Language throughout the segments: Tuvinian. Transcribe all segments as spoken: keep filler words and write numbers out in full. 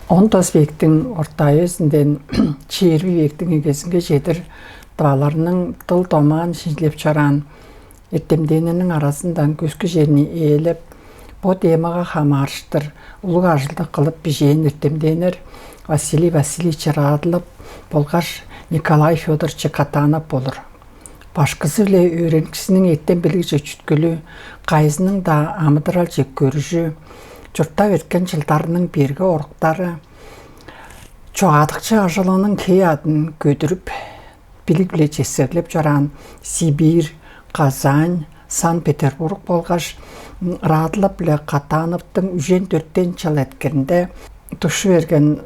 Он тос вектиң ортаайызындан чээрби вектиң эгезинге чедир дываларның дыл-домаан шинчилеп чораан эртемденнерниң аразындан көскү черни ээлеп, бо темага хамаарыштыр улуг ажылды кылып бижээн эртемденнер Василий Васильевич Радлов болгаш Николай Федорович Катанов болур. Башкызы-биле өөреникчизиниң эртем билигже чүткүлү, кайызының-даа амыдыралче көрүжү, чурттап эрткен чылдарының берге оруктары, чогаадыкчы ажылының хей-аъдын көдүрүп, билиг-биле чессерлеп чораан Сибирь, Казань, Санкт-Петербург болгаш Радлов-биле Катановтуң үжен дөртен чыл эрткенинде дужу берген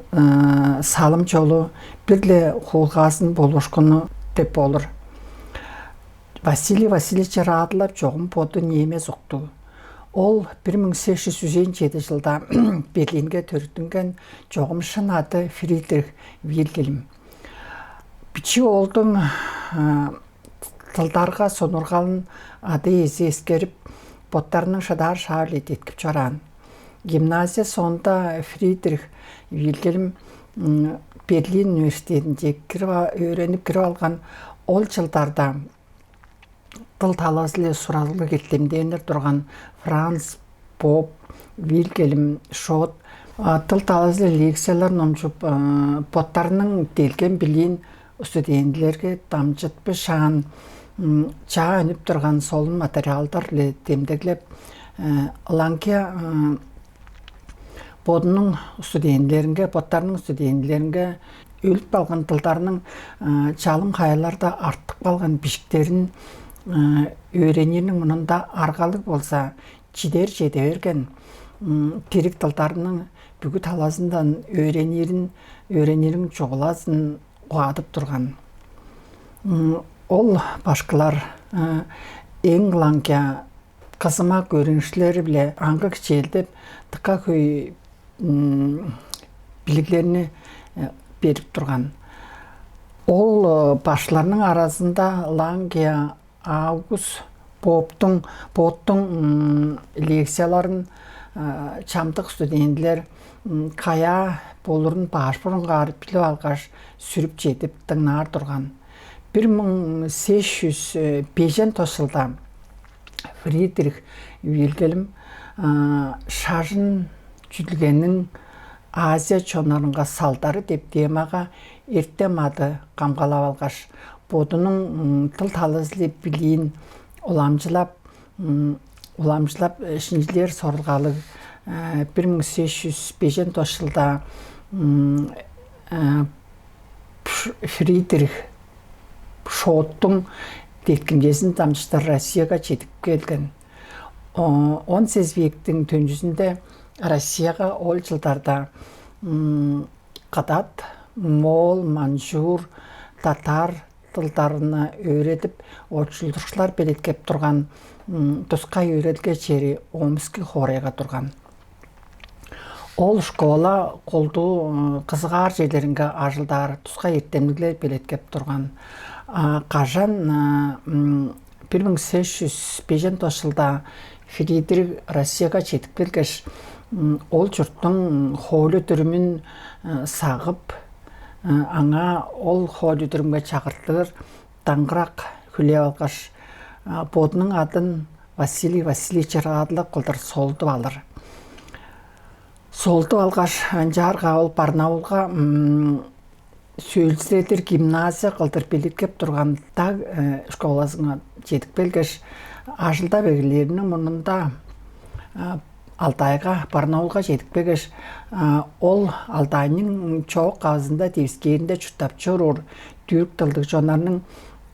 салым-чолу бир-ле хуулгаазын болуушкуну деп болур. Василий Васильевич Радлов чогум боду немец уктуг. Ол бир муң сес чүс үжен чеди чылда Берлинге төрүттүнген, чогум шын ады Фридрих Вильгельм. Бичии оолдуң дылдарга сонуургалын ада-иези эскерип, боттарының шыдаар шаа-биле деткип чораан. Гимназия соонда Фридрих Вильгельм Берлин университединче кирип, өөренип кирип алган. Ол чылдарда дыл талазы-биле сураглыг эртемденнер турган Франц Боб, Вильгельм Шот дыл талазы-биле лекциялар номчуп, боттарының делген билиин студентилерге дамчытпышаан, чаа үнүп турган солун материалдар-биле демдеглеп, Ланге бодунуң студентилеринге, боттарының студентилеринге өлүп калган дылдарның чалым хаяларда артып калган бижиктерин өөренириниң мурнунда аргалыг болза чидер чеде берген, дириг дылдарның бүгү талазындан өөренирин, өөренириниң чугулазын угаадып турган. Ол башкылар эң Ланге кызымак өөреникчилери-биле аңгы кичээлдеп, дыка хөй билиглерни берип турган. Ол башкыларның аразында Ланге Август Боптуң, Боттуң лекцияларын чамдык студентилер каяа болурун баш бурунгаар билип алгаш, сүрүп чедип дыңнаар турган. Бир муң сес чүс бежен тос чылда Фридрих Вильгельм «Шажын чүдүлгениң Азия чоннарынга салдары» деп темага эртем ады камгалап алгаш, бодунуң дыл талазы-биле билиин уламчылап, уламчылап шинчилээр сорулгалыг бир муң сес чүс бежен тос чылда Фридрих Шоттуң деткимчезин дамчыштыр Россияга чедип келген. Он сес вектиң төнчүзүнде Россияга ол чылдарда кыдат, моол, манчжур, татар дылдарны өөредип, очулдурукчулар белеткеп турган тускай өөредилге чери Омский хоорайга турган. Ол школа колдуу кызыгаар черлеринге ажылдаар тускай эртемниглер белеткеп турган. Кажан бир муң сес чүс бежен тос чылда Фридрих Россияга чедип келгеш, ол чурттуң хоолю-дүрүмүн сагып, аңаа ол хоолю-дүрүмге чагыртыр даңгырак хүлээп алгаш, бодунуң адын Василий Васильевич Радлов кылдыр солдуп алыр. Солдуп алгаш, ынчаарга ол Барнаулга сөөлзүредир гимназия кылдыр белеткеп турган даг школазынга чедип келгеш, ажылдап эгелээриниң мурнунда Алтайга, Барнаулга чедип келгеш, ол Алтайның чоок-кавызында, девискээринде чурттап чоруур түрк дылдыг чоннарның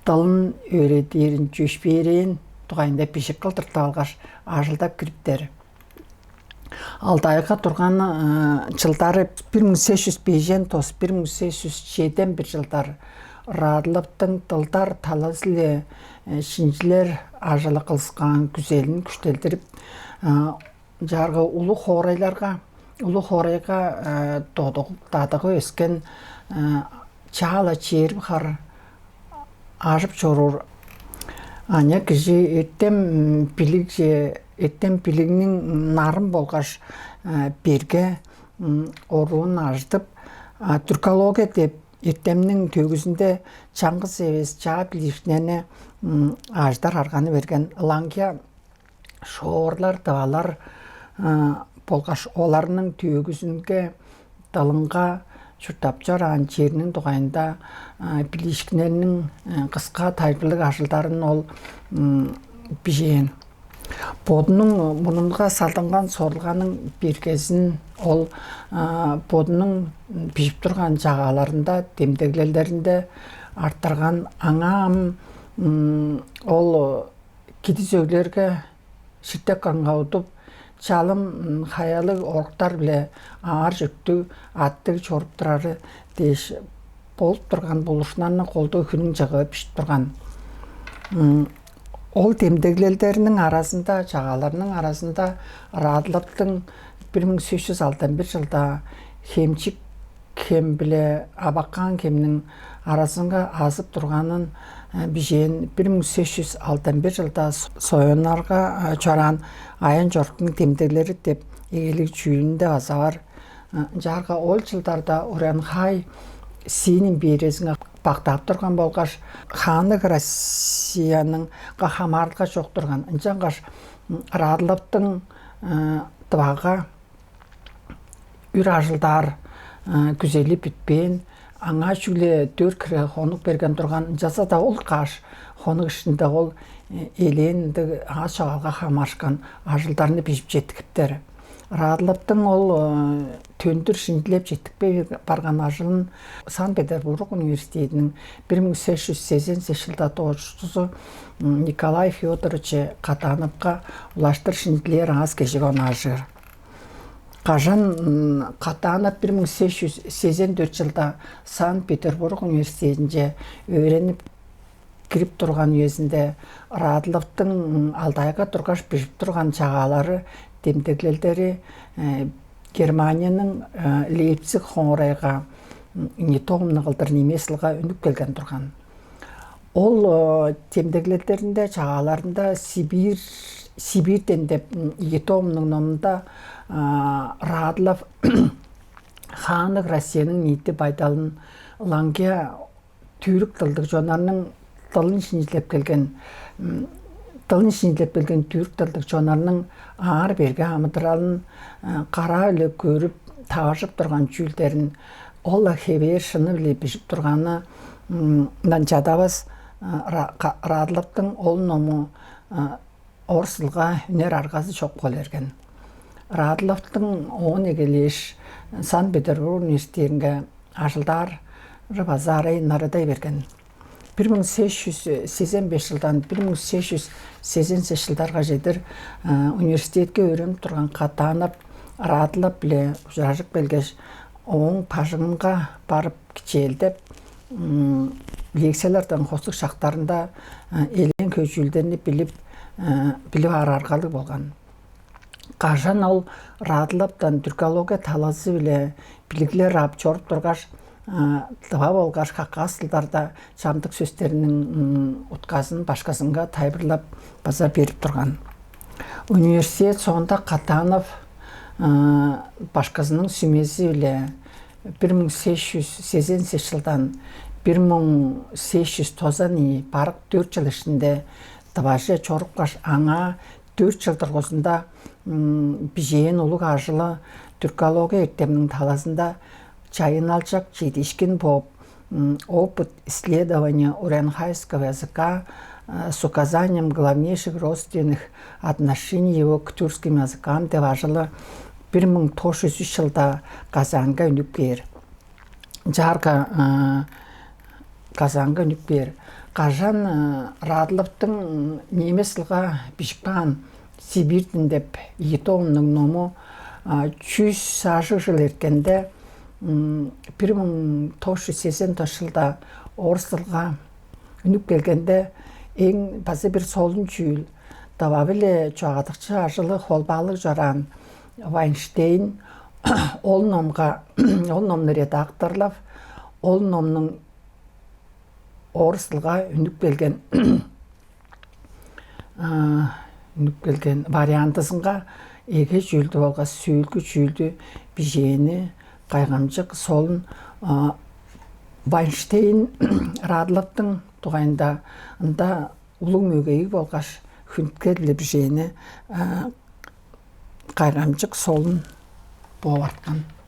дылын өөредирин, чөпшээрээн дугайында бижик кылдыртып алгаш, ажылдап кириптер. Алтайга турган чылдары бир муң сес чүс бежен тос, бир муң сес чүс чеден бир чылдар Радловтуң дылдар талазы-биле шинчилээр ажылы кылыксаан күзелин күштелдирип, чаарга улуг хоорайларга, улуг хоорайга додугуп, дадыгып өскен чаа-ла чээрби хар ажып чоруур аныяк кижи эртем билигже, эртем билигниң нарын болгаш берге оруун ажыдып, түркология деп эртемниң төгүзүнде чаңгыс эвес чаа билиишкиннерни ажыдар арганы берген. Ылаңгыя шоорлар, дывалар болгаш оларның төөгүзүнге, дылынга, чурттап чораан черниң дугайында билиишкиннерниң кыска тайылбырлыг ажылдарын ол бижээн. Бодунуң мурнунга салдынган сорулганың бергезин ол бодунуң бижип турган чагааларында, демдеглелдеринде арттырган. Аңаа ам ол кидис өглерге ширтек каңгавыдып, чалым хаялыг оруктар-биле аар чөктүг, аттыг чоруп турары дээш, болуп турган болуушкуннарны колдуу хүнүң чыгыы бижип турган. Ол демдеглелдерниң аразында, чагааларның аразында Радловдуң бир муң сес чүс алдан бир чылда Хемчик хем биле Абакан хемниң аразынга азып турганын бижээн. Бир муң сес чүс алдан бир чылда Союнарга чораан аян-чоруктуң демдеглери деп эгелиг чүүлүнде база бар. Ынчаарга ол чылдарда Урянхай Сиин империязынга бактап турган болгаш, хаанныг Россияның хамаарылга чок турган. Ынчангаш Радловдуң Тывага үр ажылдаар күзели бүтпээн, аңаа чүгле дөрт хире хонук берген турган. Ынчалза-даа ол каш хонук иштинде ол элээн ындыг аас чогаалга хамаарышкан ажылдарны бижип четтигиптер. Радловдуң ол төндүр шинчилеп четтикпей барган ажылын Санкт-Петербург университединиң бир муң сес чүс сезен сес чылда доочузу Николай Федорович Катановка улаштыр шинчилээр аас-кежик онаажыр. Кажан Катанов бир муң сес чүс сезен дөрт чылда Санкт-Петербург университединче өөренип кирип турган үезинде Радловдуң Алтайга тургаш бижип турган чагаалары, демдеглелдери Германияның Лейпциг хоорайга не томнуг кылдыр немецилге үнүп келген турган. Ол демдеглелдеринде, чагааларында Сибирь, Сибирьден деп ийи томнуг номунда Радлов хаанныг Россияның ниити байдалын, ылаңгыя түрк дылдыг чоннарның дылын шинчилеп келген, дылын шинчилеп келген түрк дылдыг чоннарның аар-берге амыдыралын караа-биле көрүп, таваржып турган чүүлдерин ол-ла хевээр шыны-биле бижип турганындан чадавас. Радловдуң ол ному орус дылга үнер аргазы чок болу берген. Радловдуң оон эгелээш Санкт-Петербург университетинге ажылдаары база арай нарыдай берген. Бир муң сес чүс сезен беш чылдан бир муң сес чүс сезен сес чылдарга чедир университетке өөренип турган Катанов Радлов-биле ужуражып келгеш, ооң бажыңынга барып кичээлдеп, лекциялардан хостуг шактарында элээн хөй чүүлдерни билип, билип аар аргалыг болган. Кажан ол Радловтан түркология талазы-биле билиглер ап чоруп тургаш, тыва болгаш хакас дылдарда чамдык сөстерниң утказын башкызынга тайылбырлап база берип турган. Университет соонда Катанов башкызының сүмези-биле бир муң сес чүс сезен сес чылдан бир муң сес чүс тозан ийи, барык дөрт чыл иштинде Тываже чорупкаш, аңаа дөрт чыл дургузунда бижээн улуг ажылы түркология эртемниң талазында чайынналчак чедиишкин бооп, «Опыт исследования урянхайского языка с указанием главнейших родственных отношений его к тюркским языкам» деп ажылы бир муң тос чүс үш чылда Казанга үнүп кээр. Чаарга Казанга үнүп кээр. Кажан Радловдуң немецилге бижип каан «Сибирьден» деп ийи томнуг ному чүс ажыг чыл эрткенде, бир муң тос чүс сезен тос чылда орус дылга үнүп келгенде, эң база бир солун чүүл, Тыва-биле чогаадыкчы ажылы холбаалыг чораан Вайнштейн ол номга, ол номну редакторлап, ол номнуң орус дылга үнүп келген, үнүп келген вариантызынга эге чүүлдү болгаш сүүлгү чүүлдү бижээни кайгамчык солун Вайнштейн Радловтың дугайында ында улуг мөгейиг болгаш хүнткерлиг бижээни кайгамчык солун бооп арткан.